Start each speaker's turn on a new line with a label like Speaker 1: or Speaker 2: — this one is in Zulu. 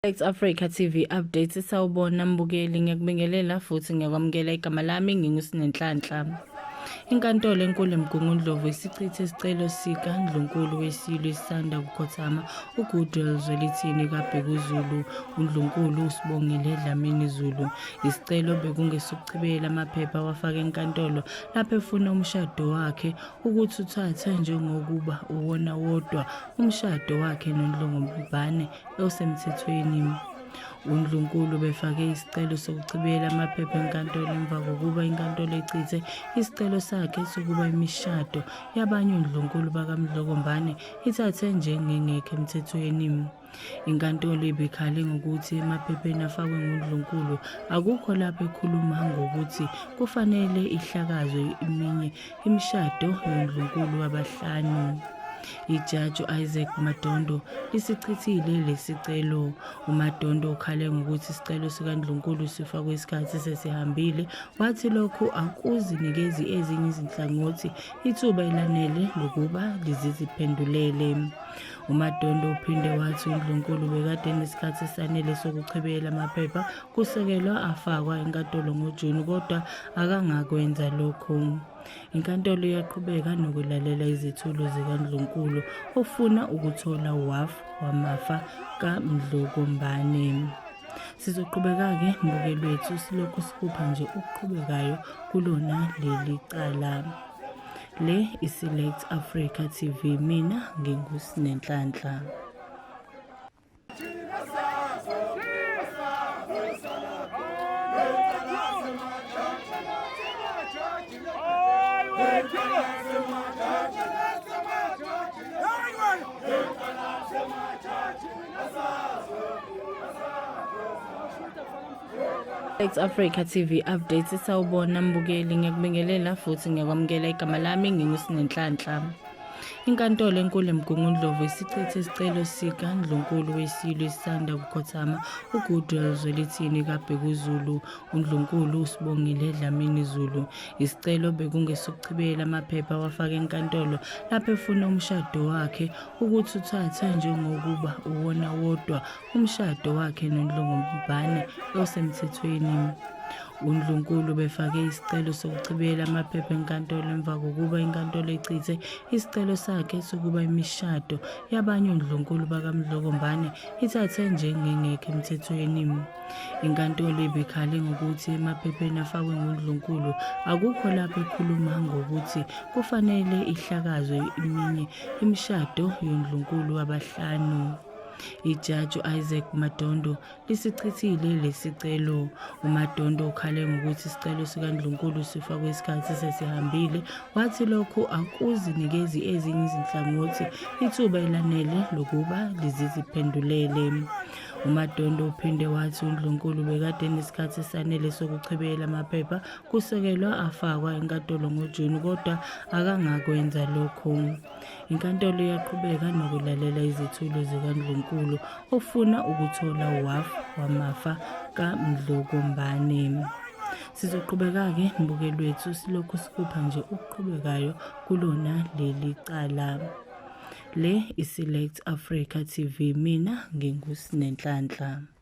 Speaker 1: X Africa TV update. Sawubona mbukeli, ngiyakubingelela futhi ngiyakwamukela. Igama lami nginguSinenhlanhla. Inkantolo enkulu eMgungundlovu isichithe isicelo sikaNdlunkulu weSilo esisanda kukhothama uGoodwill Zwelithini kaBhekuzulu, uNdlunkulu uSibongile Dlamini Zulu. Isicelo bekungesokuchibiyela amaphepha awafake enkantolo lapho efuna umshado wakhe ukuthi uthathwe njengokuba uwona wodwa umshado wakhe noNdlongombane osemthethweni. UNdlunkulu befake isicelo sokuchibiyela amaphepha enkantolo emva kokuba inkantolo ichithe isicelo sakhe sokuba imishado yabanye oNdlunkulu bakaMdlokombane ithathwe njengengekho emthethweni. Inkantolo ibikhale ngokuthi emaphepheni afakwe nguNdlunkulu akukho lapho ekhuluma ngokuthi kufanele ihlakazwe eminye imishado yoNdlunkulu abahlanu. Ijaji u-Isaac Madondo lisichithile lesicelo. UMadondo ukhale ngokuthi isicelo sikaNdlunkulu sifakwe isikhathi sesihambile, wathi lokhu akuzinikezi ezinye izinhlangothi ithuba elanele lokuba liziziphendulele. UMadondo uphinde wathi uNdlunkulu bekade enesikhathi esanele sokuchibiyela amaphepha kusekelwa afakwa enkantolo ngoJuni kodwa akangakwenza lokhu. Inkantolo iyaqhubeka nokulalela izethulo zikaNdlunkulu ofuna ukuthola uhhafu wamafa kaMdlokombane. Sizoqhubeka-ke mbukeli wethu silokhu sikupha nje okuqhubekayo kulona leli cala. Le iSelect Africa TV, mina nginguSinenhlanhla. X Africa TV updates. Sawubona mbukeli, ngiyakubingelela futhi ngiyakwamukela. Igama lami nginguSinenhlanhla. Inkantolo enkulu eMgungundlovu isichithe isicelo sikaNdlunkulu weSilo esisanda kukhothama uGoodwill Zwelithini kaBhekuzulu, uNdlunkulu uSibongile Dlamini Zulu. Isicelo bekungesokuchibiyela amaphepha awafake enkantolo lapho efuna umshado wakhe ukuthi uthathwe njengokuba uwona wodwa umshado wakhe noNdlongombane osemthethweni. UNdlunkulu befake isicelo sokuchibiyela amaphepha enkantolo emva kokuba inkantolo ichithe isicelo sakhe sokuba imishado yabanye oNdlunkulu bakaMdlokombane ithathwe njengengekho emthethweni. Inkantolo ibikhale ngokuthi emaphepheni afakwe nguNdlunkulu akukho lapho ekhuluma ngokuthi kufanele ihlakazwe eminye imishado yoNdlunkulu abahlanu. Ijaji u-Isaac Madondo lisichithile lesicelo. UMadondo ukhale ngokuthi isicelo sikaNdlunkulu sifakwe isikhathi sesihambile, wathi lokhu akuzinikezi ezinye izinhlangothi ithuba elanele lokuba liziziphendulele. UMadondo uphinde wathi uNdlunkulu bekade enesikhathi esanele sokuchibiyela amaphepha kusekelwa afakwa enkantolo ngoJuni kodwa akangakwenza lokhu. Inkantolo iyaqhubeka nokulalela izethulo zikaNdlunkulu ofuna ukuthola uhhafu wamafa kaMdlokombane. Sizoqhubeka-ke mbukeli wethu silokhu sikupha nje okuqhubekayo kulona leli cala. Le iSelect Africa TV, mina nginguSinenhlanhla.